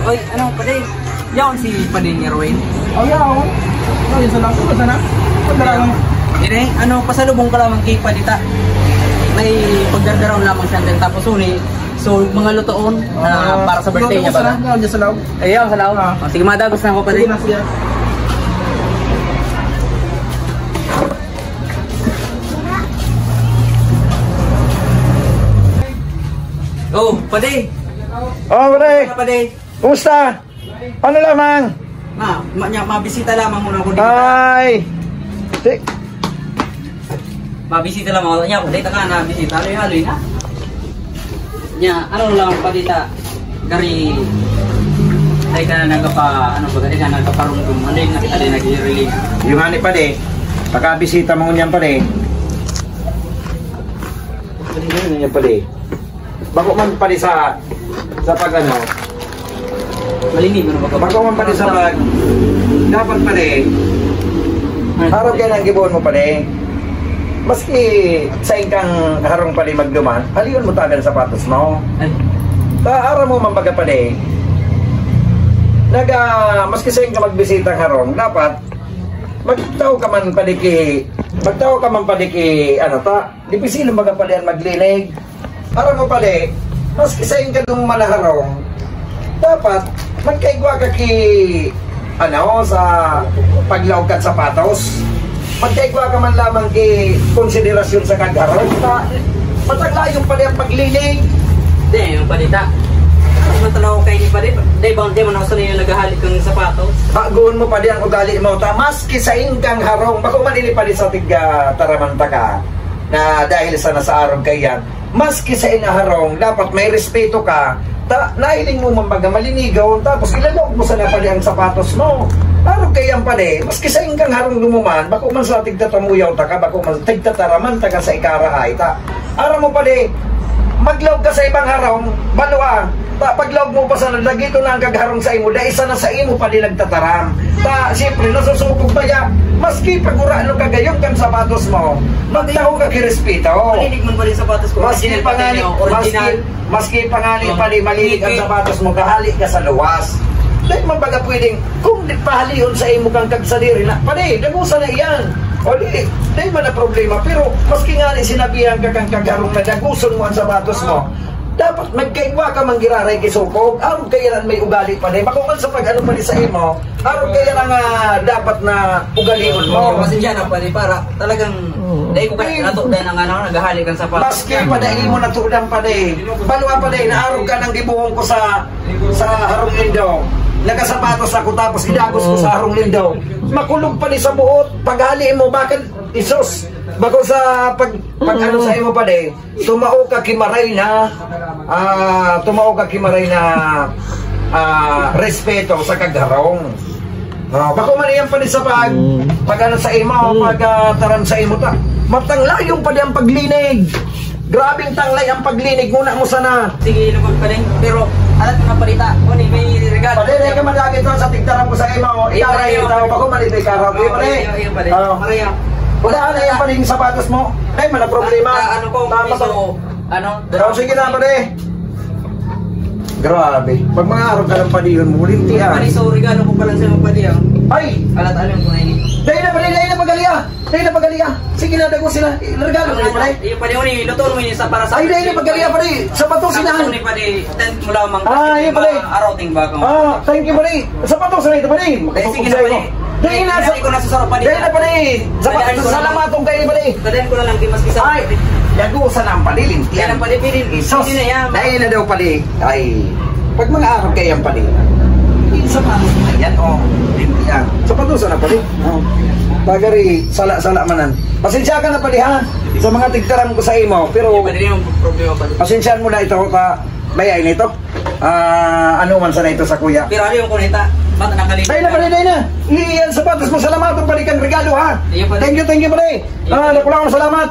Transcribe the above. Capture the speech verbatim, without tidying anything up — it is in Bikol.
Oy, ano, padi? Yaon si Padi ni Erwin. Oh, yaon. Oh, yun sa lang. Ano na? Ano na? Ini, ano, pasalubong ka lamang kay Padi ta. May pagdardaraw lamang siya din. Tapos uni, so, mga lutoon na Ah, para sa birthday niya ba? Sana, yaon niya sa loob. Ayaw, sa loob. Ah. Oh, sige, madagos na ako, Padi. Sige na, sige. Oh, Padi. Oh, Padi. Ano, Padi? Kumusta? Ano lamang? Ma, ma, nya, mabisita lamang muna ako dito. Ay. Ti- Mabisita lamang ako. Nya, kung dito ka na bisita, haloy-haloy na. Nya, ano lang, Padi ta? Gari, ay ka na nagpa, ano ba, ay ka nagpaparungdum. Ano yung nakita din, nag-relate? Yung nga ni Padi, pagkabisita mo niyan, Padi. Ano yung nga niyan, Padi? Bako man, Padi, sa, sa pag, ano, Malinig, ano ba? Bako man, Padi, sa pag, dapat, Padi, Ay. Harong kaya nang gibohon mo, Padi. Maski sain kang harong, Padi, magduman, halion mo tabi ang sapatos mo. Ay. Ta, aram mo man baga, Padi, naga, maski sain ka magbisita harong, dapat, magtao ka man, Padi, ki, magtao ka man, Padi, ki, ano, ta, dipisil, baga, Padi, ang maglinig. Aram mo, Padi, maski sain ka duman harong, dapat magkaigwa ka ki, ano, sa paglaog kan sapatos. Magkaigwa ka man lamang ki konsiderasyon sa kagharong ta. Mataglayon, Padi, ang paglinig. Di, yung Padi ta. Ano man tanaw kay ni Padi? Di ba, di man ako sanay yung naghahalik ng sapatos? Bagoon mo, Padi, ang ugali mo ta. Maski sain kang harong, bako man ini, Padi, sa tig-, ah, taramanta ka na dahil sa nasa arog kaiyan. Maski sa inaharong, dapat may respeto ka. Ta, nahiling mo man baga malinigon, tapos ilalaog mo sana, Padi, ang sapatos mo. Arog kaiyan, Padi, maski sain kang harong dumuman, bako man sa tigtatamuyaw ta ka, bako man tigtataraman ta ka sa ikarahay ta. Aram mo, Padi, maglaog ka sa ibang harong, balwa, ta, paglaog mo pa sana, lagito na ang kagharong sa imo, dai sana sa imo, Padi, nagtataram. Ta, siyempre, nasusukog pa ya. Maski pagurano ka gayon kan sapatos mo, magtaho ka ki respeto. Malinig man pa rin sapatos ko. Maski Original pa pa ngani, rin, original. maski, maski pa ngani, Oh. Padi, malinig ang Ngipin. sapatos mo, kahali ka sa luwas. Dahil man baga pwedeng, kung di pahalion sa imo kang kagsadiri na, Padi, dagusan na iyan. O di, dahil man na problema. Pero, maski ngani sinabihan ka kang kagharong na daguson mo ang sapatos mo, dapat magkaigwa ka man giraray ki sukog. Arog kaiyan may ugali, Padi. Bako man sa pag-ano, Padi, sa imo. Arog kaiyan ang, ah, dapat na ugalion mo. Pasensya na, Padi, para talagang Oo. dahil ko kaya nato dahil ang ano, naghahalik ang sapatos. Maski pa dahil mo natudan, Padi. Balwa, Padi, naarog ka ng gibuhong ko sa, sa harong nindo. Nagasapatos ako tapos idagos ko sa harong nindo. Makulog, Padi, sa buot. Paghali mo, bakit, Isus? Bako sa pag, pag ano sa imo, Padi. Tumao ka ki maray na, ah, tumao ka ki maray na, ah, respeto sa kagharong. Ah, bako man iyan, Padi, sa pag, Mm. pag ano sa imo, Mm. pag, ah, taram sa imo ta. Matanglayon, Padi, ang paglinig. Grabing tanglay ang paglinig. Muna mo sana. Sige, lugod, Padi. Pero, alat ko na, Padi, ta. Kung may regalo. Padi, dahil ka madagit to sa tigtaram ko sa imo. Iyo, Ikaw, iyo. ikaw, bako man ito ikaw. Iyo, Padi. Iyo, iyo, Padi. Ah. Maria. Wala na yan, Padi, yung sapatos mo. Ay, wala problema. Ah, ano po, Tama piso, to. ano, Oh, sige na, Padi. Grabe. Pag mga araw ka ng Padi yun, mulinti ah. Padi, so, regalo ko pala sa'yo, Padi, ah. Ay! Alat, alam ko na ini. Dahil na, Padi, dahil na, pagalia. Dahil na, pagalia. Sige na, dago sila. Regalo mo, Padi. Iyo, Padi, uni, luto mo yun sa para sa Ay, dahil na, pagalia, Padi. Sapatos, Sapatos inahan. ni Padi, tent mo lamang. Ah, iyo, Padi. Araw, ting bako. Ah, thank you, Padi. Sapatos na ito, Padi. Eh, sige na, Padi. Dahil na, Dahil sa ko na sa sarap, Padi. Dahil na, Padi. Sapatos, Dahil ko na salamat kong kayo, Padi. Dahil ko na lang, di mas isa. Ay, dago sa nang Padi, lintian. Yan ang Padi, Padi. Isos. Hindi na yan. Dahil na daw, Padi. Ay, pag mga araw kaya yan, Padi. Sapatos na yan, oh. Lintian. Sapatos na, Padi. Oh. Pagari, sala-sala manan. Pasensya ka na, Padi, ha? Sa mga tigtaram ko sa imo, pero Padi, yung problema, Padi. Pasensyahan mo na ito, pa, bayay nito. Ah, ano man sana ito sa kuya. Pero ano yung kunita? Ba't nakalimutan? Dahil na, Padi, dahil na. Iyan, sapatos mo, salamat, Padi, kang regalo, ha? Iyo, Padi. Thank you, thank you, Padi. Iyo, Ah, Padi. Nakulang, salamat.